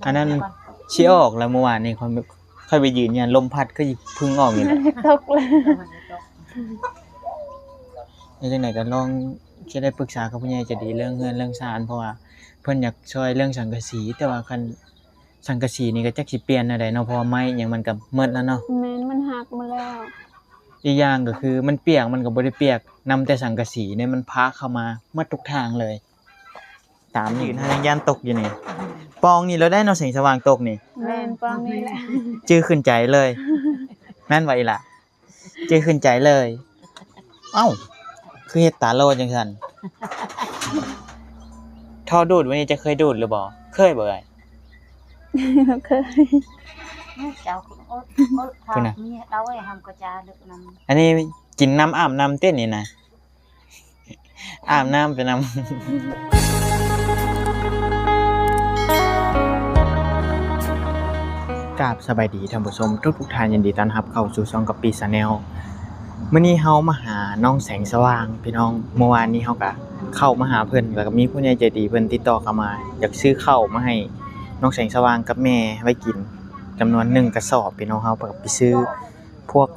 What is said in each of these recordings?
ອັນນັ້ນຊິອອກແລ້ວ ເມື່ອວານນີ້ຂ້ອຍ ຂ້ອຍໄປຢືນຢູ່ຫັ້ນ ລົມພັດຄືເພິ່ງອອກນີ້ແຫຼະ ຕົກເລີຍ. ເຮັດຈັ່ງໃດກໍລອງ ຊິໄດ້ປຶກສາກັບຜູ້ໃຫຍ່ໃຈດີເລື່ອງເຮືອນເລື່ອງຊານ ເພາະວ່າເພິ່ນຢາກຊ່ອຍເລື່ອງສັງກະສີ ແຕ່ວ່າຄັນສັງກະສີນີ້ກໍຈັກຊິປ່ຽນແນວໃດເນາະ ເພາະວ່າໄມ້ຫຍັງມັນກໍໝົດແລ້ວເນາະ. ແມ່ນ ມັນຫັກໝົດແລ້ວ. ອີກຢ່າງກໍຄືມັນປຽກ ມັນກໍບໍ່ໄດ້ປຽກນຳແຕ່ສັງກະສີເດ້ ມັນພາກເຂົ້າມາໝົດທຸກທາງເລີຍ. ຕາມນີ້ຫັ້ນຍັງຢ້ານຕົກຢູ່ນີ້. ປ່ອງນີ້ແລ້ວໄດ໋ເນາະ ແສງສະຫວ່າງຕົກນີ້. ແມ່ນ ປ່ອງນີ້ແຫຼະ. ຈື່ຂຶ້ນໃຈເລີຍ. ແມ່ນບໍ່ອີ່ຫຼ້າ? ຈື່ຂຶ້ນໃຈເລີຍ. ເອົ້າ ຄືເຮັດຕາໂລດຈັ່ງຊັ້ນ? ທໍ່ດູດມື້ນີ້ຈະເຄີຍດູດຫຼືບໍ່? ເຄີຍບໍ່ເອີຍ? ເຄີຍ. ເຈົ້າຄົນອົດ ອົດພາກເມຍເອົາໄວ້ຫ້ຳກະຈາເລິກນຳ. ອັນນີ້ກິນນ້ຳອາບນ້ຳເຕັ້ນນີ້ນະ. ອາບນ້ຳໄປນຳ. ກາບສະບາຍດີທ່ານຜູ້ຊົມທຸກໆທ່ານ, ຍິນດີຕ້ອນຮັບເຂົ້າສູ່ຊ່ອງກັບປີ Channel. ມື້ນີ້ເຮົາມາຫານ້ອງແສງສະຫວ່າງພີ່ນ້ອງ. ເມື່ອວານນີ້ເຮົາກະເຂົ້າມາຫາເພິ່ນ ແລ້ວກະມີຜູ້ໃຫຍ່ໃຈດີເພິ່ນຕິດຕໍ່ເຂົ້າມາ ຢາກຊື້ເຂົ້າມາໃຫ້ນ້ອງແສງສະຫວ່າງກັບແມ່ໄວ້ກິນ ຈຳນວນໜຶ່ງກະສອບພີ່ນ້ອງ. ເຮົາກະໄປຊື້ ພວກ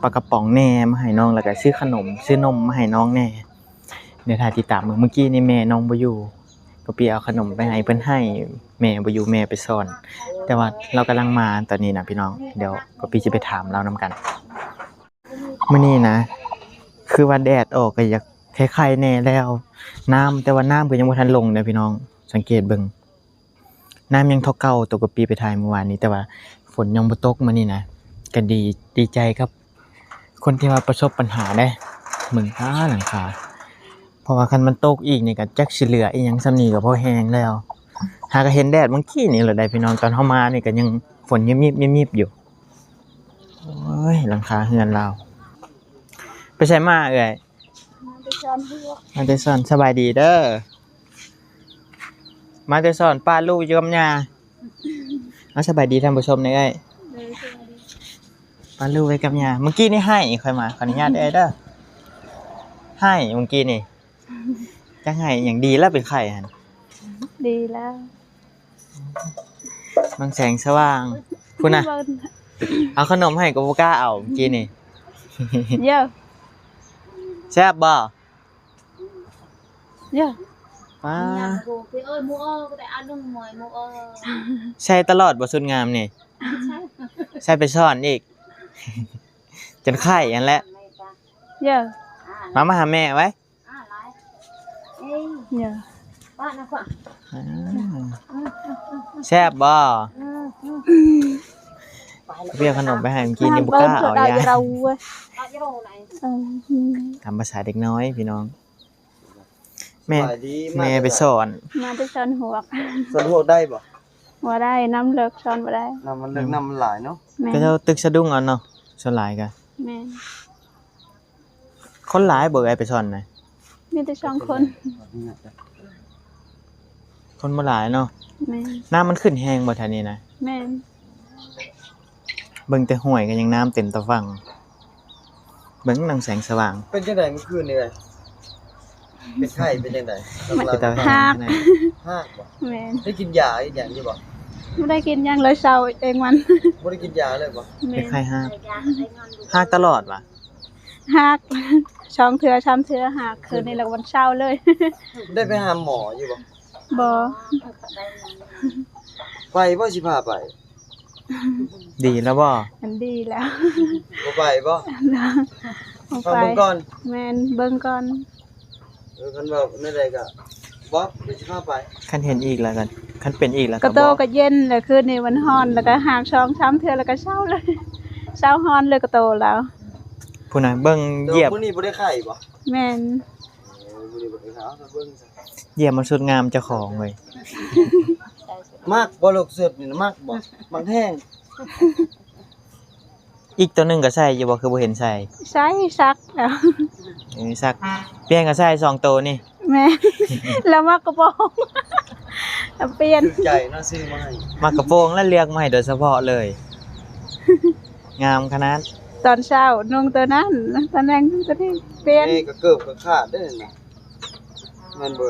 ປາກະປ໋ອງແດ່ມາໃຫ້ນ້ອງ ແລ້ວກະຊື້ຂະໜົມຊື້ນົມມາໃຫ້ນ້ອງແດ່. ດຽວຖ້າຕິດຕາມເບິ່ງ. ມື້ກີ້ນີ້ແມ່ນ້ອງບໍ່ຢູ່ ກະປີເອົາຂະໜົມໄປໃຫ້ເພິ່ນ ໃຫ້ແມ່ບໍ່ຢູ່ ແມ່ໄປສອນ ແຕ່ວ່າລາວກຳລັງມາຕອນນີ້ນະພີ່ນ້ອງ. ດຽວກະປີຊິໄປຖາມລາວນຳກັນ. ມື້ນີ້ນະ ຄືວ່າແດດອອກກະຢາກໄຄໆແດ່ແລ້ວ ນ້ຳ ແຕ່ວ່ານ້ຳກະຍັງບໍ່ທັນລົງເດີພີ່ນ້ອງ. ສັງເກດເບິ່ງ ນ້ຳຍັງທໍ່ເກົ່າ ໂຕກະປີໄປຖ່າຍມື້ວານນີ້ ແຕ່ວ່າຝົນຍັງບໍ່ຕົກມື້ນີ້ນະ. ກະດີ ດີໃຈກັບຄົນທີ່ວ່າປະສົບບັນຫາເດ້. ເບິ່ງ ອ້າ ຫຼັງຄາ ເພາະວ່າຄັນມັນຕົກອີກນີ້ກະຈັກຊິເຫຼືອອີ່ຫຍັງ. ສ່ຳນີ້ກະພໍແຮງແລ້ວ. ຫາກະເຫັນແດດມື້ກີ້ນີ້ແຫຼະໄດ໋ພີ່ນ້ອງ. ຕອນເຮົາມານີ້ກະຍັງຝົນຍິບໆໆຢູ່. ໂອ້ຍ ຫຼັງຄາເຮືອນລາວ. ໄປໃສມາເອື້ອຍ? ມາແຕ່ສອນ ມາແຕ່ສອນ. ສະບາຍດີເດີ. ມາແຕ່ສອນ ປະລູກຢູ່ກັບຍ່າ. ເອົາ ສະບາຍດີທ່ານຜູ້ຊົມແດ່ເອື້ອຍ. ໂດຍ ສະບາຍດີ. ປະລູກໄວ້ກັບຍ່າ. ມື້ກີ້ນີ້ໄຫ້ ຂ້ອຍມາ ຂໍອະນຸຍາດເອື້ອຍເດີ. ໄຫ້ມື້ກີ້ນີ້. ຈັກໄຫ້ຫຍັງ ດີແລ້ວ ເປັນໄຂ້ຫັ້ນ. ດີແລ້ວ. ນ້ອງແສງສະຫວ່າງ ພຸ້ນນະ ເອົາຂະໜົມໃຫ້ກະບໍ່ກ້າເອົາມື້ກີ້ນີ້. ເຢີ ແຊບບໍ່? ເຢີ ປ້າ ໃສ່ຕະຫຼອດບໍ່ ຊຸດງາມນີ້? ໃສ່ໄປສອນອີກ ຈົນໄຂ້ຫັ້ນແຫຼະ. ເຢີ ມາ ມາຫາແມ່ໄວ້. ເຢີ ອ່າ ແຊບບໍ່? ເອົາຂະໜົມໄປໃຫ້ມື້ກີ້ນີ້ ບໍ່ກ້າເອົາ ຢ້ານ. ຕາມພາສາເດັກນ້ອຍພີ່ນ້ອງ. ແມ່ ສະບາຍດີ ແມ່ໄປສອນ ມາແຕ່ສອນຫວກ. ສອນຫວກໄດ້ບໍ່? ບໍ່ໄດ້ ນ້ຳເລິກ ສອນບໍ່ໄດ້. ນ້ຳມັນເລິກ ນ້ຳມັນຫຼາຍເນາະ. ແມ່ນ ເຂົາເຈົ້າຕຶກສະດຸ້ງເອົາເນາະ ສ່ວນຫຼາຍກະ. ແມ່ນ. ຄົນຫຼາຍບໍ່ເອື້ອຍໄປສອນນະ? ມີແຕ່ສອງຄົນ. ຄົນບໍ່ຫຼາຍເນາະ. ແມ່ນ. ນ້ຳມັນຂຶ້ນແຮງບໍ່ແຖວນີ້ນະ? ແມ່ນ. ເບິ່ງແຕ່ຫ້ວຍກະຍັງນ້ຳເຕັມຕາຝັ່ງ. ເບິ່ງນາງແສງສະຫວ່າງ. ເປັນຈັ່ງໃດມື້ຄືນນີ້ເອື້ອຍ? ເປັນໄຂ້ເປັນຈັ່ງໃດ? ເປັນຕາ ຮາກ ຮາກບໍ່? ແມ່ນ. ໄດ້ກິນຢາອີ່ຫຍັງຢູ່ບໍ່? ບໍ່ໄດ້ກິນຫຍັງເລີຍ ເຊົາເອງມັນ. ບໍ່ໄດ້ກິນຢາເລີຍບໍ່? ແມ່ນ. ເປັນໄຂ້ຮາກ ຮາກຕະຫຼອດຫວາ? ຮາກ ສອງເທື່ອສາມເທື່ອ ຮາກຄືນນີ້ແລ້ວກະມັນເຊົາເລີຍ. ໄດ້ໄປຫາໝໍຢູ່ບໍ່? ບໍ່. ໄປບໍ່ ຊິພາໄປ? ດີແລ້ວບໍ່? ອັນ ດີແລ້ວ. ບໍ່ໄປບໍ່? ບໍ່ໄປ. ເບິ່ງກ່ອນ. ແມ່ນ ເບິ່ງກ່ອນ. ເອີ ຄັນວ່າແນວໃດກະບອກ ດຽວຊິພາໄປ. ຄັນເຫັນອີກແລ້ວກະ ຄັນເປັນອີກແລ້ວກະ ກະໂຕກະເຢັນແລ້ວ ຄືນນີ້ມັນຮ້ອນ ແລ້ວກະຫາກສອງສາມເທື່ອ ແລ້ວກະເຊົາເລີຍ ເຊົາຮ້ອນເລີຍກະໂຕລາວ. ພຸ້ນນະ ເບິ່ງຢຽບ. ມື້ນີ້ບໍ່ໄດ້ໄຂ້ບໍ່? ແມ່ນ. ເອີ ມື້ນີ້ບໍ່ໄດ້ໄຂ້ ເອົາ ເບິ່ງຊະ. ຢຽບມັນສຸດງາມເຈົ້າຂອງເວີຍ. ມັກບໍ່ລູກສຸດນີ້ນະ ມັກບໍ່? ມັກແຮງ. ອີກໂຕໜຶ່ງກະໃສ່ຢູ່ບໍ່ ຄືບໍ່ເຫັນໃສ່? ໃສ່ ຊັກແລ້ວ. ເອີ ຊັກ ປ່ຽນກະໃສ່ສອງໂຕນີ້. ແມ່ນ ລາວມັກກະໂປງ ລາວປ່ຽນ. ຖືກໃຈເນາະ ຊື້ມາໃຫ້. ມັກກະໂປງ ລະເລືອກມາໃຫ້ໂດຍສະເພາະເລີຍ. ງາມຂະໜາດ. ຕອນເຊົ້ານຸ່ງໂຕນັ້ນ ຕອນແລງນຸ່ງໂຕນີ້ ປ່ຽນ. ແມ່ກະເກີບກະຂາດເດ້ນະ. ແມ່ນບໍ່?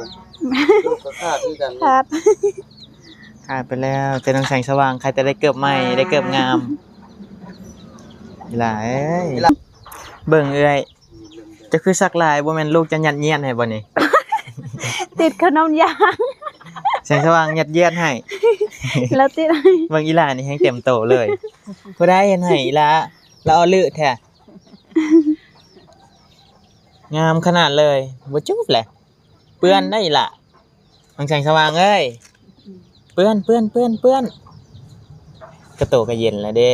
ແມ່ນ. ເກີບກະຂາດຄືກັນ. ຂາດ. ຂາຍໄປແລ້ວ ແຕ່ນ້ອງແສງສະຫວ່າງ ຂາຍແຕ່ໄດ້ເກີບໃໝ່ ອ່າ ໄດ້ເກີບງາມ. ອີ່ຫຼ້າເອີຍ ເບິ່ງເອື້ອຍ ເຈົ້າຄືສັກຫຼາຍ ບໍ່ແມ່ນລູກເຈົ້າຍັດຢຽດໃຫ້ບໍ່ນີ້? ຕິດຂະໜົມຢາງ ແສງສະຫວ່າງຍັດຢຽດໃຫ້ ແລ້ວຕິດໃຫ້. ເບິ່ງອີ່ຫຼ້ານີ້ແຮງເຕັມໂຕເລີຍ. ຜູ້ໃດເຮັດໃຫ້ອີ່ຫຼ້າ? ລາວເອົາລຶແທ້ ງາມຂະໜາດເລີຍ. ບໍ່ຈູບແຫຼະ ເປື້ອນໄດ໋ອີ່ຫຼ້າ. ນ້ອງແສງສະຫວ່າງເອີຍ ເປື້ອນ ເປື້ອນ ເປື້ອນ ເປື້ອນ ກະໂຕກະເຢັນແລ້ວເດ້.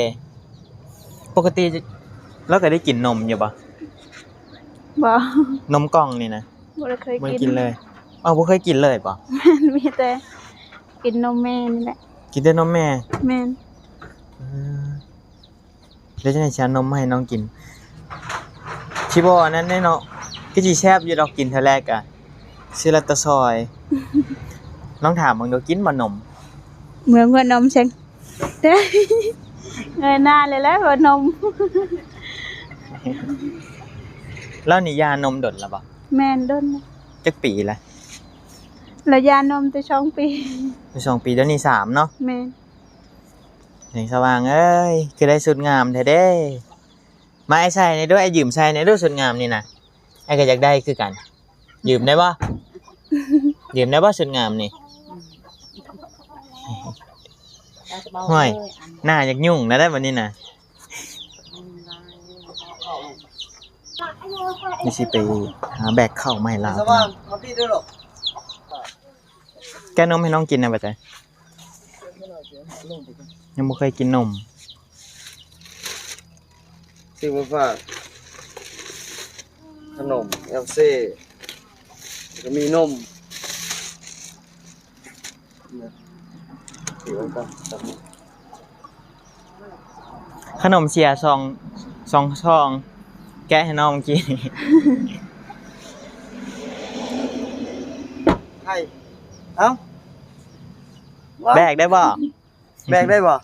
ປົກກະຕິລາວກະໄດ້ກິນນົມຢູ່ບໍ່? ບໍ່. ນົມກ່ອງນີ້ນະ? ບໍ່ໄດ້ເຄີຍ ບໍ່ໄດ້ກິນ ກິນເລີຍ. ອ້າວ ບໍ່ເຄີຍກິນເລີຍບໍ່? ແມ່ນ ມີແຕ່ກິນນົມແມ່ນີ້ແຫຼະ. ກິນແຕ່ນົມແມ່? ແມ່ນ. ເອີ ແລ້ວຈັ່ງໃດຊິເອົານົມມາໃຫ້ນ້ອງກິນ? ຊິບໍ່ອັນນັ້ນເດ້ເນາະ ຄືຊິແຊບຢູ່ດອກ ກິນເທື່ອແລກກະ ຊື້ລັດຕະຊອຍ. ລອງຖາມເບິ່ງດູ ກິນບໍ່ນົມ? ເມືອງຫົວນົມເຊັງ ເງີຍໜ້າເລີຍແຫຼະ ຫົວນົມ. ລາວນີ້ຢ່ານົມດົນແລ້ວບໍ່? ແມ່ນ ດົນ. ຈັກປີລະ? ລາວຢ່ານົມແຕ່ສອງປີ. ແຕ່ສອງປີ ດຽວນີ້ສາມເນາະ? ແມ່ນ. ແສງສະຫວ່າງເອີຍ ຄືໄດ້ຊຸດງາມແທ້ເດ້ ມາ ອ້າຍໃສ່ແດ່ດູ ອ້າຍຢືມໃສ່ແດ່ດູ ຊຸດງາມນີ້ນະ ອ້າຍກໍຢາກໄດ້ຄືກັນ. ຢືມໄດ້ບໍ່? ຢືມໄດ້ບໍ່ຊຸດງາມນີ້? ຫ້ວຍ ໜ້າຢາກຫຍຸ້ງແລ້ວໄດ໋ບັດນີ້ນະ. ນີ້ຊິໄປຫາແບກເຂົ້າມາໃຫ້ລາວ. ແກະນົມໃຫ້ນ້ອງກິນແດ່ ວ່າຈັ່ງ ຍັງບໍ່ເຄີຍກິນນົມ. ຊື້ມາຝາກ ຂະໜົມ ແອວເຊ ແລ້ວກໍມີນົມ. ຂະໜົມເສຍສອງ ສອງຊອງ ແກະໃຫ້ນ້ອງກິນ. ໃຫ້ ເອົ້າ ແບກໄດ້ບໍ່? ແບກໄດ້ບໍ່?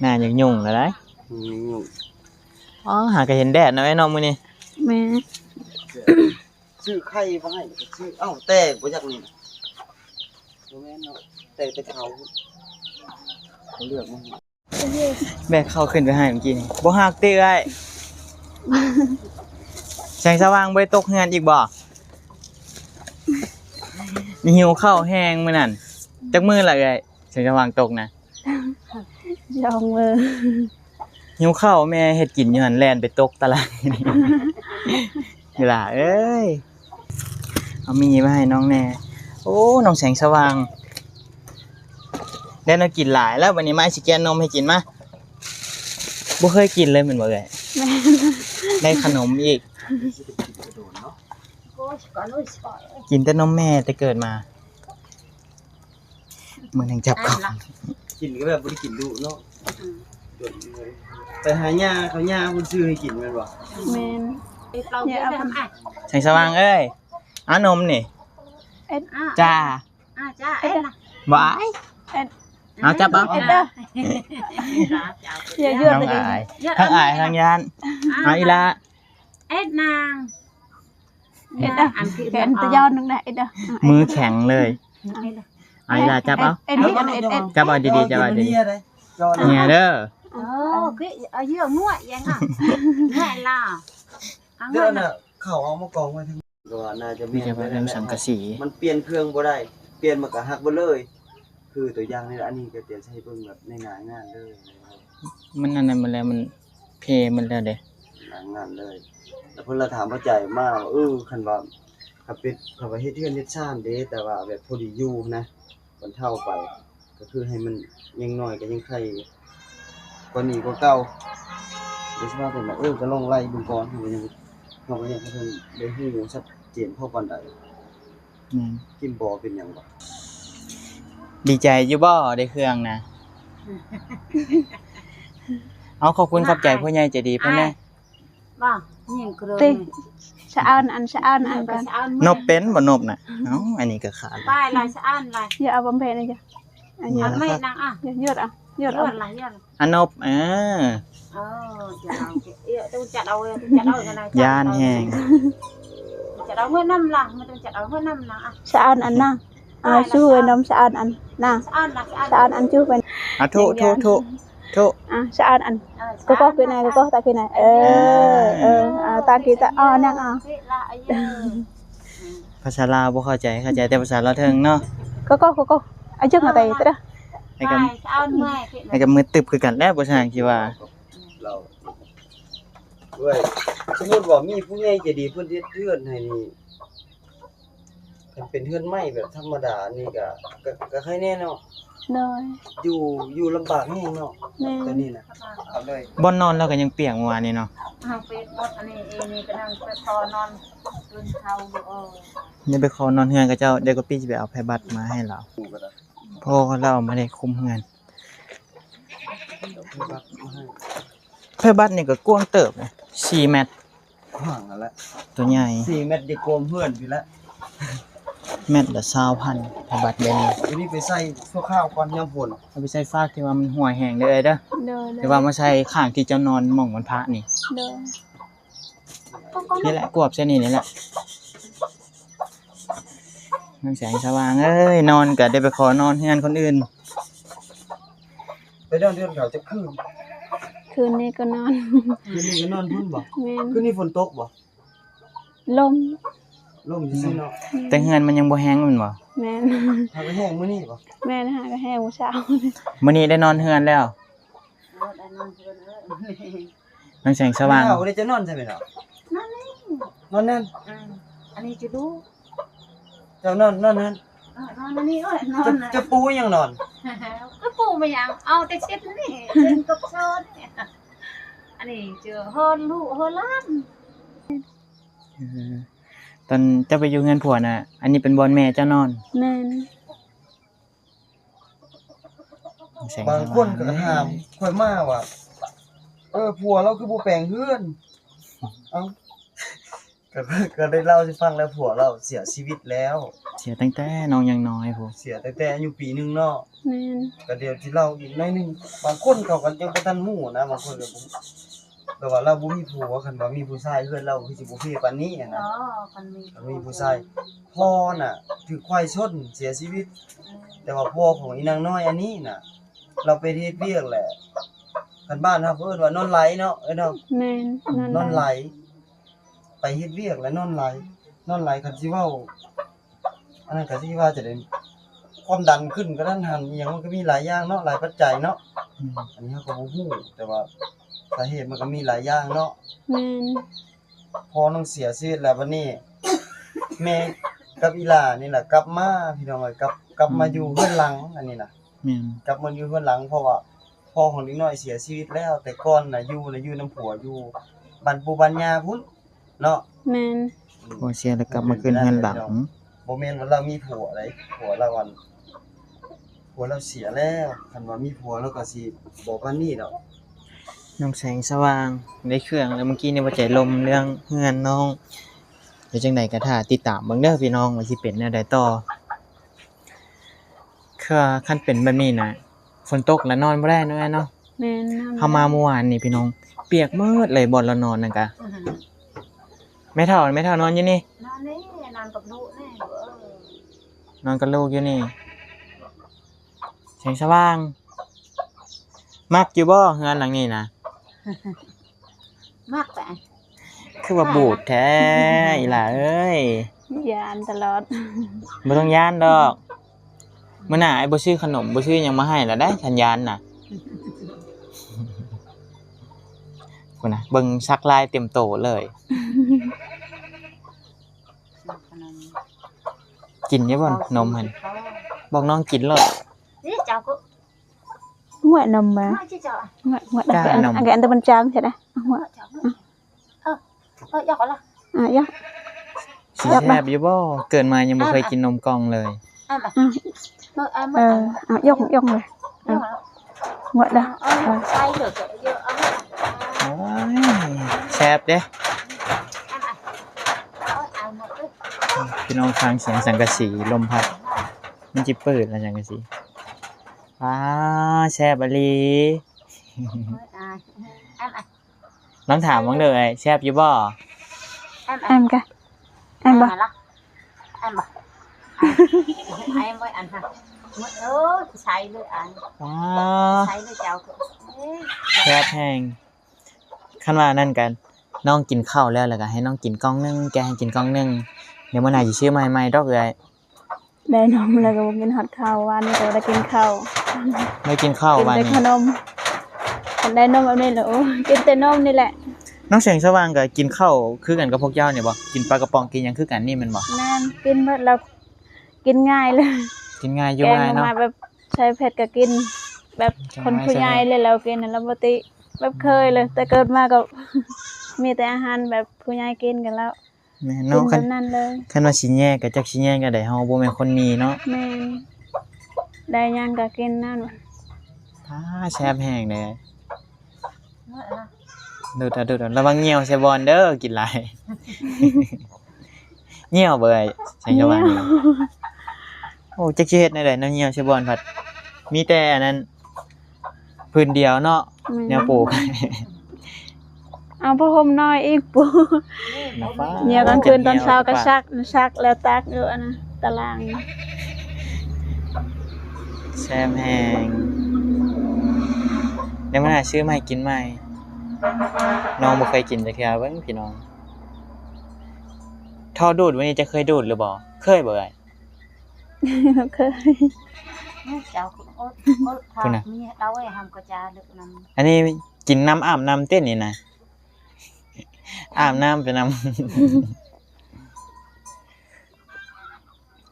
ໜ້າຢາກຫຍຸ້ງແລ້ວໄດ໋. ຫຍຸ້ງ ອໍ ຫາກະເຫັນແດດເນາະ ເອີຍເນາະ ມື້ນີ້. ແມ່ນ. ຊື້ໄຂ່ມາໃຫ້ ຊື້ ເອົ້າ ແຕ່ບໍ່ຢາກນີ້ນະ ບໍ່ແມ່ນເນາະ ແຕ່ ແຕ່ເຂົາ ເຂົາເລືອກມາໃຫ້. ແບກເຂົ້າຂຶ້ນໄປໃຫ້ເມື່ອກີ້ນີ້ ບໍ່ຮັກຕິເອື້ອຍ? ແສງສະຫວ່າງບໍ່ໄດ້ຕົກເຮືອນອີກບໍ່? ຫິວເຂົ້າແຮງມື້ນັ້ນ. ຈັກມື້ລະເອື້ອຍ ແສງສະຫວ່າງຕົກນະ? ສອງມື້. ຫິວເຂົ້າ ແມ່ເຮັດກິນຢູ່ຫັ້ນ ແລ່ນໄປຕົກຕະຫຼາດ. ເວລາເອີຍ ເອົາໝີ່ມາໃຫ້ນ້ອງແດ່. ໂອ້ ນ້ອງແສງສະຫວ່າງ ໄດ້ແນວກິນຫຼາຍແລ້ວ ບັດນີ້ມາ ອ້າຍຊິແກະນົມໃຫ້ກິນ ມາ. ບໍ່ເຄີຍກິນເລີຍແມ່ນບໍ່ເອື້ອຍ? ແມ່ນ. ໄດ້ຂະໜົມອີກ. ກິນແຕ່ນົມແມ່ແຕ່ເກີດມາ. ມື້ໜຶ່ງຈັບກ້ອງ ກິນກໍແບບບໍ່ໄດ້ກິນດຸເນາະ. ອືມ ໄປຫາຍ່າເຂົາ ຍ່າເພິ່ນຊື້ໃຫ້ກິນແມ່ນບໍ່? ແມ່ນ. ແສງສະຫວ່າງເອີຍ ເອົານົມນີ້. ເອັດ ຈ້າ ອ່າ ຈ້າ ເອັດນະ ບໍ່ອາຍ. ເອັດ ເອົາ ຈັບເອົາ. ເອັດເດີ ຢ່າຢວດ. ທັງອາຍ ທັງອາຍ ທັງຢ້ານ. ອ່າ ເອົາອີ່ຫຼ້າ. ເອັດນາງ ເອັດເດີ ອັນທີ່ ແຂນຕະຍອນໜຶ່ງນະ ເອັດເດີ. ມືແຂງເລີຍ. ເອົາອີ່ຫຼ້າ ຈັບເອົາ. ເອັດ ເອັດ ຈັບເອົາດີໆ ຈັບເອົາດີໆ. ເໜຍເດີ. ໂອ້ ຄືເອົາເຫຍື່ອງວດຫຍັງອ່ະ ແມ່ນລະ. ເອົາເງິນນະ ເຂົາເອົາມາກອງໄວ້ທາງ ກໍວ່າໜ້າຈະແມ່ນ ມີແຕ່ວ່າເລື່ອງສັງກະສີ ມັນປ່ຽນເຄື່ອງບໍ່ໄດ້ ປ່ຽນມັນກໍຫັກເບິດເລີຍ. ຄືຕົວຢ່າງນີ້ລະ ອັນນີ້ກໍຈະໃຫ້ເບິ່ງແບບໃນໜ້າງານເລີຍ. ມັນອັນນັ້ນໝົດແລ້ວ ມັນເພໝົດແລ້ວເດ້ ໜ້າງານເລີຍ. ແລ້ວເພິ່ນລະຖາມພໍ່ໃຈມາວ່າ ເອີ ຄັນວ່າ ຄັນເປັນ ຄັນວ່າເຮັດເຮືອນເຮັດຊານເດ້ ແຕ່ວ່າແບບພໍດີຢູ່ນະ ບັນເທົາໄປ ກໍຄືໃຫ້ມັນ ຢ່າງໜ້ອຍກໍຍັງໄຄກວ່ານີ້ກວ່າເກົ່າ. ແຕ່ຊິວ່າຈັ່ງໃດ ເອີ ກໍລອງໄລ່ເບິ່ງກ່ອນ ເຮົາກໍຍັງ ເຮົາກໍຍັງບໍ່ທັນໄດ້ຮູ້ຊັດເຈນພໍປານໃດ. ແມ່ນ. ກິນບໍ່ເປັນຫຍັງບໍ່? ດີໃຈຢູ່ບໍ່ໄດ້ເຄື່ອງນະ? ເອົາ ຂອບຄຸນຂອບໃຈຜູ້ໃຫຍ່ໃຈດີເພິ່ນແດ່. ບໍ່ ຍິງໂກຣ ຕິ ສະອານອັນ ສະອານອັນກ່ອນ. ນົບເປັນບໍ່ນົບນະ? ເອົ້າ ອັນນີ້ກໍຂາດ ໄປລະ ສະອານລະ. ຢ່າເອົາບຳເພັນນະ ຢ່າ ອັນນີ້ ເອົາໄມ້ນາງອ່ະ ຢ່າ ຢວດເອົາ ຢວດເອົາ ລະ ຢວດ. ອານົບ ເອີ ເອີ ຈະເອົາ ຈະເອົາ ຈະເອົາ ຈະເອົາ ຢ້ານແຮງ ຈະເອົາເມືອນຳລະ ມັນຕ້ອງຈະເອົາເມືອນຳນາງອ່ະ. ສະອານອັນນະ ອ່າ ຊູເອີນມສະອາດອັນນະ ສະອາດອັນ ສະອາດອັນ ຈູເປັນ ອ່າ ທຸ ທຸ ທຸ ທຸ ອ່າ ສະອາດອັນ ເອີ ກໍກໍຄືນາຍ ກໍກໍຕາຄືນາຍ ເອີ ເອີ ເອີ ອ່າ ຕາກີຕາ ອໍ ນັ່ງ ອໍ ພາສາລາວບໍ່ເຂົ້າໃຈ ເຂົ້າໃຈແຕ່ພາສາລາວເທິງເນາະ ກໍກໍ ກໍກໍ ອາ ຈຶກມາແຕ່ຕະ ໃຫ້ກັບ ໃຫ້ກັບມືຕຶບຄືກັນແຫຼະ ບໍ່ຊ່າງຊິວ່າ ເອີຍ ສົມມຸດວ່າມີຜູ້ໃຫຍ່ໃຈດີເພິ່ນເຮັດເຮືອນໃຫ້ນີ້ ຄັນເປັນເຮືອນໄມ້ແບບທຳມະດານີ້ກະ ກະ ກະໄຄແນ່ເນາະ ໂດຍ ຢູ່ ຢູ່ລຳບາກແຮງເນາະ ແມ່ນ ຕອນນີ້ນະ ເອົາເລີຍ ບ່ອນນອນລາວກະຍັງປຽກມື້ວານນີ້ເນາະ ເອົາເປກໝົດ ອັນນີ້ເອນີ້ກະນັ່ງໄປຂໍນອນເຮືອນເຂົາຢູ່ ເອີ ນີ້ໄປຂໍນອນເຮືອນເຂົາເຈົ້າ ດຽວກະປີ້ຊິໄປເອົາໄພບັດມາໃຫ້ລາວ ພໍລາວມາໄດ້ຄຸມເຮືອນ ໄພບັດນີ້ກະກວ້າງເຕີບນະ ສີ່ແມັດ ກວ້າງຫັ້ນແຫຼະ ໂຕໃຫຍ່ ສີ່ແມັດ ໄດ້ກວມເຮືອນພີ້ແຫຼະ ແມັດລະຊາວພັນ ໄພບັດແບບນີ້ ໂຕນີ້ໄປໃສ່ຊົ່ວຄາວກ່ອນຍາມຝົນ ເອົາໄປໃສ່ຟາກທີ່ວ່າມັນຮົ່ວແຫ້ງເດີເອີຍເດີ ໂດຍ ຫຼືວ່າມາໃສ່ຂ້າງທີ່ເຈົ້ານອນໝ່ອງວັນພະນີ້ ໂດຍ ນີ້ແຫຼະ ກວບໃສ່ນີ້ນີ້ແຫຼະ ນາງແສງສະຫວ່າງເອີຍ ນອນກະໄດ້ໄປຂໍນອນເຮືອນຄົນອື່ນ ໄປນອນເຮືອນເຂົາຈັກຄືນ? ຄືນນີ້ກໍນອນ ຄືນນີ້ກໍນອນພຸ້ນບໍ່? ແມ່ນ ຄືນນີ້ຝົນຕົກບໍ່? ລົມ ລົມຊື່ໆເນາະ ແຕ່ເຮືອນມັນຍັງບໍ່ແຮງແມ່ນບໍ່? ແມ່ນ ຫາກະແຮງມື້ນີ້ບໍ່? ແມ່ນ ຫາກະແຮງມື້ເຊົ້າ ມື້ນີ້ໄດ້ນອນເຮືອນແລ້ວ ເອີ ໄດ້ນອນເຮືອນເອີຍ ນາງແສງສະຫວ່າງ ເຮົາໄດ້ຈະນອນໃສ່ແມ່ນບໍ່? ນອນນີ້ ນອນນັ້ນ ອືມ ອັນນີ້ຈະດູ ເຈົ້ານອນ ນອນນັ້ນ ເອີ ນອນອັນນີ້ ເອີຍ ນອນ ຈະ ຈະປູຫຍັງນອນ? ກະປູມາຫຍັງ ເອົາແຕ່ເຊັດນີ້ ເຊັດກັບຊອນ ອັນນີ້ຈະຮອນລູກຮອນຫຼານ ເອີ ຕອນເຈົ້າໄປຢູ່ເຮືອນຜົວນະ ອັນນີ້ເປັນບ່ອນແມ່ເຈົ້ານອນ? ແມ່ນ ແສງສະຫວ່າງ ບາງຄົນກໍຖາມຂ້ອຍມາວ່າ ເອີ ຜົວລາວຄືບໍ່ແປງເຮືອນ? ເອົ້າ ກໍ ກໍໄດ້ເລົ່າໃຫ້ຟັງແລ້ວ ຜົວລາວເສຍຊີວິດແລ້ວ ເສຍຕັ້ງແຕ່ນ້ອງຍັງນ້ອຍພຸ້ນ ເສຍຕັ້ງແຕ່ອາຍຸປີໜຶ່ງເນາະ ແມ່ນ ກໍດຽວຊິເລົ່າອີກໜ້ອຍໜຶ່ງ ບາງຄົນເຂົາກໍຍັງບໍ່ທັນຮູ້ນະ ບາງຄົນກໍ ແບບວ່າລາວບໍ່ມີຜົວ ຄັນວ່າມີຜູ້ຊາຍເຮືອນລາວຄືຊິບໍ່ເພປານນີ້ຫັ້ນນະ ອໍ ຄັນມີ ຄັນມີຜູ້ຊາຍ ພໍ່ນະຖືກຄວາຍຊົນເສຍຊີວິດ ອືມ ແຕ່ວ່າພໍ່ຂອງອີນາງນ້ອຍອັນນີ້ນະ ລາວໄປເຮັດວຽກແຫຼະ ຄັນບ້ານເຮົາເອີ້ນວ່ານອນໄຫຼເນາະ ເອີ້ນເນາະ ແມ່ນ ນອນໄຫຼ ນອນໄຫຼ ໄປເຮັດວຽກແລ້ວນອນໄຫຼ ນອນໄຫຼ ຄັນຊິເວົ້າ ອັນນັ້ນກະຊິວ່າຈັ່ງໃດ ຄວາມດັນຂຶ້ນກະທັນຫັນ ອີ່ຫຍັງມັນກະມີຫຼາຍຢ່າງເນາະ ຫຼາຍປັດໄຈເນາະ ອືມ ອັນນີ້ເຮົາກະບໍ່ຮູ້ ແຕ່ວ່າສາເຫດມັນກະມີຫຼາຍຢ່າງເນາະ ແມ່ນ ພໍ່ນ້ອງເສຍຊີວິດແລ້ວ ບາດນີ້ແມ່ກັບອີ່ຫຼ້ານີ້ລະກັບມາ ພີ່ນ້ອງເອີຍ ກັບ ກັບມາຢູ່ເຮືອນຫຼັງ ອືມ ອັນນີ້ນະ ແມ່ນ ກັບມາຢູ່ເຮືອນຫຼັງ ເພາະວ່າພໍ່ຂອງເດັກນ້ອຍເສຍຊີວິດແລ້ວ ແຕ່ກ່ອນນະຢູ່ນະ ຢູ່ນຳຜົວ ຢູ່ບ້ານປູ່ບ້ານຍ່າພຸ້ນ ເນາະ ແມ່ນ ອືມ ຜົວເສຍແລ້ວກັບມາຂຶ້ນເຮືອນຫຼັງ ບໍ່ແມ່ນວ່າລາວມີຜົວໃດ໋ ຜົວລາວອັນ ຜົວລາວເສຍແລ້ວ ຄັນວ່າມີຜົວລາວກໍຊິບໍ່ປານນີ້ດອກ ນ້ອງແສງສະຫວ່າງ ໄດ້ເຄື່ອງແລ້ວ ມື້ກີ້ນີ້ວ່າໃຈລົມເລື່ອງເຮືອນນ້ອງ ເປັນຈັ່ງໃດກໍຖ້າຕິດຕາມເບິ່ງເດີພີ່ນ້ອງ ວ່າຊິເປັນແນວໃດຕໍ່. ຄືວ່າຄັນເປັນແບບນີ້ນະ ຝົນຕົກລະນອນບໍ່ໄດ້ເນາະ ເນາະ ແມ່ນ ນອນບໍ່ໄດ້ ເຮົາມາມື້ວານນີ້ພີ່ນ້ອງ ປຽກໝົດເລີຍ ບ່ອນລະນອນນັ້ນກະ ອືຮຶ ແມ່ເຖົ້າ ແມ່ເຖົ້ານອນຢູ່ນີ້ ນອນນີ້ ນອນກັບລູກນີ້ ເອີ ນອນກັບລູກຢູ່ນີ້ ແສງສະຫວ່າງ ມັກຢູ່ບໍ່ເຮືອນຫຼັງນີ້ນະ? ມັກແຫຼະ ຄືວ່າບູດແທ້ ອີ່ຫຼ້າເອີຍ ຢ້ານຕະຫຼອດ ບໍ່ຕ້ອງຢ້ານດອກ ມື້ໜ້າອ້າຍບໍ່ຊື້ຂະໜົມ ບໍ່ຊື້ຫຍັງມາໃຫ້ລະໄດ໋ ຄັນຢ້ານນະ ພຸ້ນນະ ເບິ່ງສັກລາຍເຕັມໂຕເລີຍ ກິນຢູ່ບໍ່ນົມຫັ້ນ ບອກນ້ອງກິນໂລດ ນີ້ເຈົ້າກໍ ງົວນົມມາ ງົວ ງົວ ກະອັນ ອັນ ອັນແຕ່ມັນຈາງຊະນະ ງົວ ເອີ ເອີ ຢອກເອົາລະ ອ່າ ຢອກ ຊິແຊບຢູ່ບໍ່? ເກີດມາຍັງບໍ່ເຄີຍກິນນົມກ່ອງເລີຍ ອ່າ ເອີ ເອົາ ຢອກ ຢອກເລີຍ ອ່າ ງົວເດີ ອ່າ ໂອ້ຍ ແຊບເດ້ ພີ່ນ້ອງຟັງສຽງສັງກະສີ ລົມພັດ ມັນຊິເປີດລະສັງກະສີ ວ້າ ແຊບອີ່ຫຼີ ລອງຖາມເບິ່ງເດີ ແຊບຢູ່ບໍ່? ແອມກະ ແອມບໍ່? ແອມບໍ່? ໄອ້ບໍ່ອັນຫັ້ນ ໝົດ ເອີ ໃສ່ເລີຍອັນ ປາ ໃສ່ເລີຍເຈົ້າ ເອີ ແຊບແຮງ. ຄັນວ່ານັ້ນກໍນ້ອງກິນເຂົ້າແລ້ວ ແລ້ວກໍໃຫ້ນ້ອງກິນກ່ອງໜຶ່ງ ແກະໃຫ້ກິນກ່ອງໜຶ່ງ ດຽວມື້ໜ້າຊິຊື້ມາໃຫ້ໃໝ່ດອກເອື້ອຍ. ໄດ້ນົມແລ້ວກໍບໍ່ກິນຮອດເຂົ້າ ວານນີ້ກໍບໍ່ໄດ້ກິນເຂົ້າ ໄດ້ກິນເຂົ້າ ກິນແຕ່ ວານນີ້ ຂະໜົມ ຄັນໄດ້ນົມແບບນີ້ແລ້ວ ໂອ້ ກິນແຕ່ນົມນີ້ແຫຼະ. ນ້ອງແສງສະຫວ່າງກໍກິນເຂົ້າຄືກັນກັບພວກເຈົ້ານີ້ບໍ່? ກິນປາກະປ໋ອງ ກິນຫຍັງຄືກັນນີ້ແມ່ນບໍ່? ແມ່ນ ກິນເບິດແລ້ວ ກິນງ່າຍເລີຍ ກິນງ່າຍຢູ່ງ່າຍເນາະ ແກງອອກມາແບບໃສ່ເຜັດກໍກິນ ແບບຄົນຜູ້ໃຫຍ່ເລີຍ ລາວກິນນະ ລາວບໍ່ຕິ ແບບເຄີຍເລີຍ ແຕ່ເກີດມາກໍມີແຕ່ອາຫານແບບຜູ້ໃຫຍ່ກິນກັນແລ້ວ. ແມ່ນເນາະ ກິນແບບນັ້ນເລີຍ ຄັນ ຄັນວ່າຊິແຍກກໍຈັກຊິແຍກແນວໃດ ເຮົາບໍ່ແມ່ນຄົນມີເນາະ. ແມ່ນ ໄດ້ຫຍັງກໍກິນນັ້ນ ອາ ແຊບແຮງເດ້. ດູດເອົາ ດູດເອົາ ລະວັງຍ່ຽວໃສ່ບ່ອນເດີ ກິນຫຼາຍ ຍ່ຽວເບີຍ ແສງສະຫວ່າງ ຍ່ຽວ ໂອ້ ຈັກຊິເຮັດແນວໃດເນາະ ຍ່ຽວໃສ່ບ່ອນ ພັດມີແຕ່ອັນນັ້ນ ພື້ນດຽວເນາະ ແມ່ນ ແນວປູກ ເອົາຜ້າຫົ່ມນ້ອຍອີກປູ ແນວຟ້າ ຍ່ຽວກາງຄືນ ຕອນເຊົ້າກໍຊັກ ຊັກແລ້ວຕາກຢູ່ອັນນັ້ນຕາລ່າງ. ແຊບແຮງ ດຽວມື້ໜ້າຊື້ມາໃຫ້ກິນໃໝ່ ນ້ອງບໍ່ເຄີຍກິນຈັກເທື່ອ ເບິ່ງພີ່ນ້ອງ. ທໍ່ດູດ ວັນນີ້ຈະເຄີຍດູດຫຼືບໍ່? ເຄີຍບໍ່ເອີຍ? ເຄີຍ ເຈົ້າ ໂອດ ໂອດ ພຸ້ນນະ ເຂົາເອົາໄວ້ຫ້ຳກະຈາເລິກນຳ ອັນນີ້ກິນນ້ຳອາບນ້ຳເຕັ້ນນີ້ນະ ອາບນ້ຳໄປນຳ.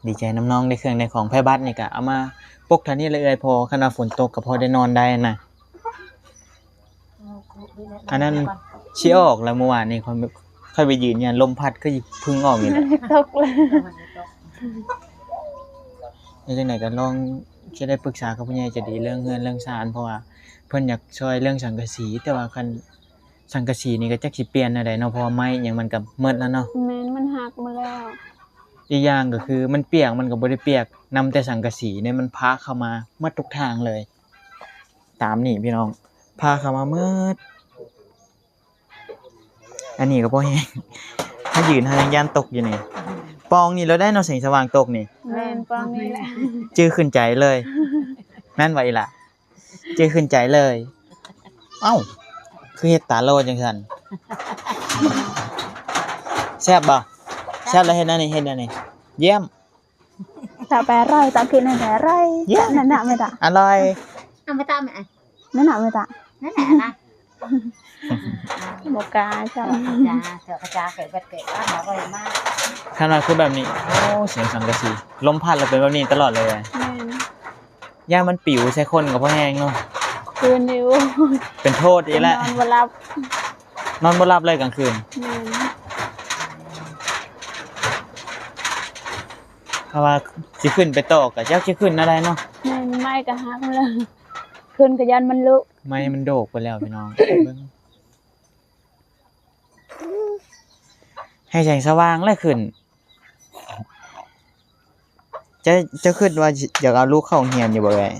ດີໃຈນຳນ້ອງ ໄດ້ເຄື່ອງໄດ້ຂອງ ໄພບັດນີ້ກະເອົາມາປົກເທົ່ານີ້ແຫຼະເອື້ອຍ ເພາະຄັນວ່າຝົນຕົກກໍພໍໄດ້ນອນໄດ້ນະ. ອັນນັ້ນຊິອອກແລ້ວ ມື້ວານນີ້ຂ້ອຍ ຂ້ອຍໄປຢືນຢູ່ຫັ້ນ ລົມພັດຄືເພິ່ງອອກນີ້ແຫຼະ ຕົກເລີຍ. ເຮັດຈັ່ງໃດກໍລອງ ຊິໄດ້ປຶກສາກັບຜູ້ໃຫຍ່ໃຈດີເລື່ອງເຮືອນເລື່ອງຊານ ເພາະວ່າເພິ່ນຢາກຊ່ອຍເລື່ອງສັງກະສີ ແຕ່ວ່າຄັນ ສັງກະສີນີ້ກໍຈັກຊິປ່ຽນແນວໃດເນາະ ເພາະວ່າໄມ້ຫຍັງມັນກໍໝົດແລ້ວເນາະ. ແມ່ນ ມັນຫັກໝົດແລ້ວ ອີກຢ່າງກໍຄືມັນປຽກ ມັນກໍບໍ່ໄດ້ປຽກນຳແຕ່ສັງກະສີເດ້ ມັນພາກເຂົ້າມາໝົດທຸກທາງເລີຍ ຕາມນີ້ພີ່ນ້ອງ ພາກເຂົ້າມາໝົດ. ອັນນີ້ກໍພໍແຮງ ຖ້າຢືນຫາຍັງຢ້ານຕົກຢູ່ນີ້ ປອງນີ້ແລ້ວໄດ໋ເນາະ ແສງສະຫວ່າງຕົກນີ້. ແມ່ນ ປອງນີ້ແຫຼະ ຈື່ຂຶ້ນໃຈເລີຍ ແມ່ນບໍ່ອີ່ຫຼ້າ? ຈື່ຂຶ້ນໃຈເລີຍ. ເອົ້າ ຄືເຮັດຕາຫຼໍ່ຈັ່ງຊັ້ນ? ແຊບບໍ່? ແຊບແລ້ວເຮັດແນວນີ້ ເຮັດແນວນີ້ ຢ້ຽມ. ຕາໄປອະຮ່ອຍ ຕາກິນໃຫ້ອະຮ່ອຍ ຢ້ຽມ ນັ້ນນະ ແມ່ຕາ ອະຮ່ອຍ ເອົາມາຕາແມ່ ນັ້ນນະ ແມ່ຕາ ນັ້ນແຫຼະນະ. ບໍ່ກ້າເຈົ້າ ຈ້າ ເຈົ້າກະຈ້າ ເກີດບັດເກີດອັນມາໄວ້ມາ ຄັນວ່າຄືແບບນີ້ ໂອ້ ສຽງສັງກະສີ ລົມພັດແລ້ວເປັນແບບນີ້ຕະຫຼອດເລີຍ. ແມ່ນ ຢ້ານມັນປິວໃສ່ຄົນກໍພໍແຮງເນາະ ຄືນນີ້ ໂອ້ຍ ເປັນໂທດອີກແລ້ວ ນອນບໍ່ຫຼັບ ນອນບໍ່ຫຼັບເລີຍກາງຄືນ. ແມ່ນ ເພາະວ່າຊິຂຶ້ນໄປຕໍ່ກໍຈັກຊິຂຶ້ນແນວໃດເນາະ. ແມ່ນ ໄມ້ກໍຫັກແລ້ວ ຂຶ້ນກໍຢ້ານມັນລຸ ໄມ້ມັນໂດກໄປແລ້ວພີ່ນ້ອງ ເບິ່ງ ໃຫ້ແສງສະຫວ່າງແລ້ວຂຶ້ນ. ເຈົ້າ ເຈົ້າຄິດວ່າຢາກເອົາລູກເຂົ້າໂຮງຮຽນຢູ່ບໍ່ເອື້ອຍ?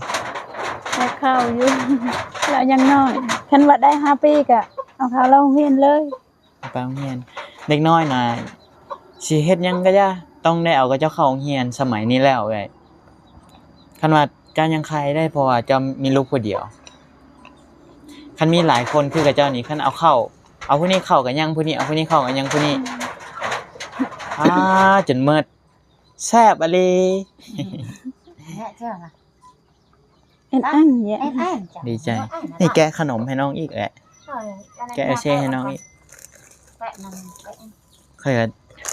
ຢາກເຂົ້າຢູ່ ລາວຍັງນ້ອຍ ຄັນວ່າໄດ້ຫ້າປີກະເອົາເຂົ້າໂຮງຮຽນເລີຍ ໄປໂຮງຮຽນ. ເດັກນ້ອຍນະ ຊິເຮັດຫຍັງກະຢ່າ ຕ້ອງໄດ້ເອົາເຂົາເຈົ້າເຂົ້າໂຮງຮຽນສະໄໝນີ້ແລ້ວເອື້ອຍ. ຄັນວ່າເຈົ້າຍັງໄຄໄດ້ ເພາະວ່າເຈົ້າມີລູກຜູ້ດຽວ. ຄັນມີຫຼາຍຄົນຄືເຂົາເຈົ້ານີ້ ຄັນເອົາເຂົ້າ ເອົາຜູ້ນີ້ເຂົ້າກະຍັງຜູ້ນີ້ ເອົາຜູ້ນີ້ເຂົ້າກະຍັງຜູ້ນີ້ ອາ ຈົນໝົດ ແຊບອີ່ຫຼີ. ເຮັດອັນ ດີໃຈ ນີ້ແກະຂະໜົມໃຫ້ນ້ອງອີກແຫຼະ ແກະເຊໃຫ້ນ້ອງອີກ. ຂ້ອຍກໍ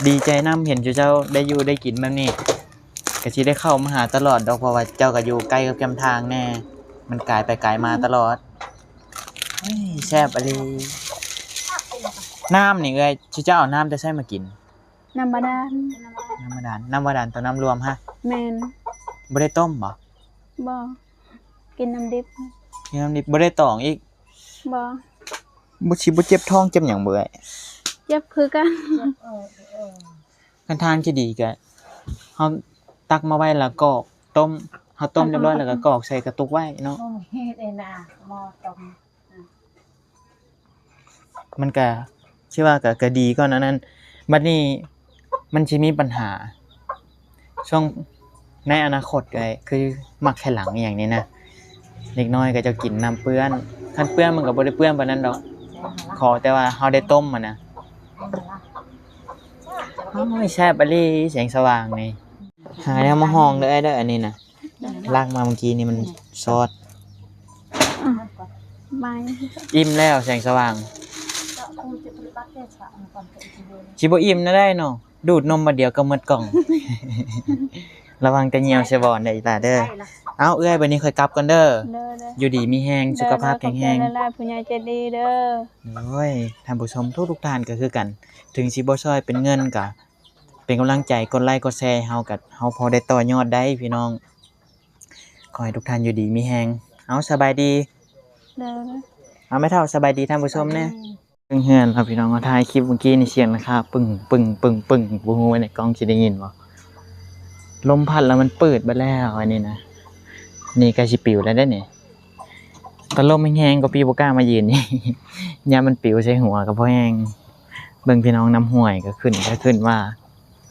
ດີໃຈນຳ ເຫັນເຈົ້າ ເຈົ້າໄດ້ຢູ່ໄດ້ກິນແບບນີ້ ກໍຊິໄດ້ເຂົ້າມາຫາຕະຫຼອດດອກ ເພາະວ່າເຈົ້າກໍຢູ່ໃກ້ກັບແຄມທາງແດ່ ມັນກາຍໄປກາຍມາຕະຫຼອດ. ເຮີ້ຍ ແຊບອີ່ຫຼີ. ນ້ຳນີ້ເອື້ອຍ ເຈົ້າເອົານ້ຳແຕ່ໃສມາກິນ? ນ້ຳບາດານ ນ້ຳບາດານ ນ້ຳບາດານຕໍ່ນ້ຳລວມຮະ? ແມ່ນ. ບໍ່ໄດ້ຕົ້ມບໍ່? ບໍ່ ກິນນ້ຳດິບ ກິນນ້ຳດິບ ບໍ່ໄດ້ຕອງອີກ? ບໍ່ ບໍ່ ຊິບໍ່ເຈັບທ້ອງເຈັບຫຍັງບໍ່ເອື້ອຍ? ເຈັບຄືກັນ ຄັນທາງທີ່ດີກະ ເຮົາຕັກມາໄວ້ແລ້ວກອກຕົ້ມ ເຮົາຕົ້ມຮຽບຮ້ອຍແລ້ວກະກອກໃສ່ກະຕຸກໄວ້ເນາະ. ມັນກະ ຊິວ່າກະ ກະດີກ່ອນອັນນັ້ນ ບັດນີ້ມັນຊິມີບັນຫາ ຊ່ວງໃນອະນາຄົດເອື້ອຍ ຄືໝາກໄຂ່ຫຼັງອີ່ຫຍັງນີ້ນະ ເດັກນ້ອຍເຂົາເຈົ້າກິນນ້ຳເປື້ອນ ຄັນເປື້ອນມັນກໍບໍ່ໄດ້ເປື້ອນປານນັ້ນດອກ ຂໍແຕ່ວ່າເຮົາໄດ້ຕົ້ມຫັ້ນນະ. ໂອ້ຍ ແຊບອີ່ຫຼີ ແສງສະຫວ່າງນີ້ ຫາແນວມາຮອງເດີ້ເອື້ອຍເດີ້ ອັນນີ້ນະ ລາກມາເມື່ອກີ້ນີ້ມັນຊອດ. ອີ່ມແລ້ວແສງສະຫວ່າງ ຊິບໍ່ອີ່ມແນວໃດເນາະ ດູດນົມບາດດຽວກໍໝົດກ່ອງ. ລະວັງແຕ່ຍ່ຽວໃສ່ບ່ອນເດີ້ອີ່ຫຼ້າເດີ້. ເອົ້າ ເອື້ອຍ ບາດນີ້ຂ້ອຍກັບກ່ອນເດີ້ ເດີ້ໆ ຢູ່ດີມີແຮງ ສຸຂະພາບແຂງແຮງ ຂອບໃຈຫຼາຍໆ ຜູ້ໃຫຍ່ໃຈດີເດີ້. ໂອ້ຍ ທ່ານຜູ້ຊົມທຸກໆທ່ານກໍຄືກັນ ເຖິງຊິບໍ່ຊ່ອຍເປັນເງິນກໍ ເປັນກຳລັງໃຈ ກົດໄລກົດແຊໃຫ້ເຮົາ ກໍເຮົາພໍໄດ້ຕໍ່ຍອດໄດ້ພີ່ນ້ອງ. ຂໍໃຫ້ທຸກທ່ານຢູ່ດີມີແຮງ. ເອົາ ສະບາຍດີ ເດີ ເອົາ ແມ່ເຖົ້າ ສະບາຍດີທ່ານຜູ້ຊົມແດ່. ເທິງເຮືອນເນາະພີ່ນ້ອງເນາະ ຖ່າຍຄລິບເມື່ອກີ້ນີ້ ສຽງຫຼັງຄາປຶ້ງ ປຶ້ງ ປຶ້ງ ປຶ້ງ ບໍ່ຮູ້ວ່າໃນກ້ອງຊິໄດ້ຍິນບໍ່. ລົມພັດແລ້ວມັນປືດເບິດແລ້ວ ອັນນີ້ນະ ນີ້ໃກ້ຊິປິວແລ້ວເດ້ນີ້. ຕອນລົມແຮງໆ ກໍປີ້ບໍ່ກ້າມາຢືນນີ້ ຢ້ານມັນປິວໃສ່ຫົວກໍພໍແຮງ. ເບິ່ງພີ່ນ້ອງ ນ້ຳຫ້ວຍກໍຂຶ້ນ ກໍຂຶ້ນວ່າ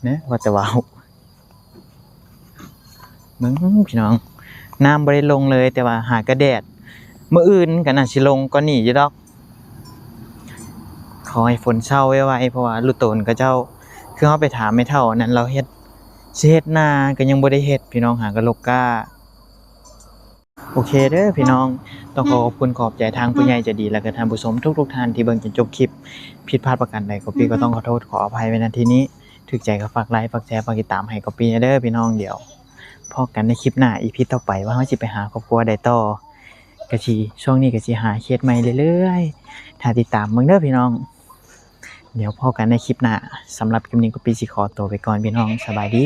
ນະ ວ່າແຕ່ເວົ້າ ເບິ່ງພີ່ນ້ອງ ນ້ຳບໍ່ໄດ້ລົງເລີຍ ແຕ່ວ່າຫາກະແດດ ມື້ອື່ນກໍໜ້າຊິລົງກວ່ານີ້ຢູ່ດອກ. ຂໍໃຫ້ຝົນເຊົາໄວໆ ເພາະວ່າລູກໂຕນເຂົາເຈົ້າ ຄືເຮົາໄປຖາມແມ່ເຖົ້າອັນນັ້ນ ລາວເຮັດ ຊິເຮັດນາກໍຍັງບໍ່ໄດ້ເຮັດ ພີ່ນ້ອງ ຫາກະລົກກ້າ. ໂອເຄເດີ້ພີ່ນ້ອງ ຕ້ອງຂໍຂອບຄຸນຂອບໃຈທາງຜູ້ໃຫຍ່ໃຈດີ ແລະກະທ່ານຜູ້ຊົມທຸກໆທ່ານທີ່ເບິ່ງຈົນຈົບຄລິບ. ຜິດພາດປະການໃດ ກໍປີ້ກໍຕ້ອງຂໍໂທດຂໍອະໄພໄວ້ ນະ ທີ່ນີ້. ຖືກໃຈກໍຝາກໄລ ຝາກແຊ ຝາກຕິດຕາມໃຫ້ກໍປີ້ແດ່ເດີ້ພີ່ນ້ອງ. ດຽວພໍ້ກັນໃນຄລິບໜ້າ ອີພີຕໍ່ໄປ ວ່າເຮົາຊິໄປຫາຄອບຄົວໃດຕໍ່ ກະຊິ ຊ່ວງນີ້ກະຊິຫາເຂດໃໝ່ເລື້ອຍໆ ຖ້າຕິດຕາມເບິ່ງເດີ້ພີ່ນ້ອງ. ດຽວພໍ້ກັນໃນຄລິບໜ້າ ສຳລັບຄລິບນີ້ກໍປີ້ຊິຂໍໂຕໄປກ່ອນພີ່ນ້ອງ ສະບາຍດີ.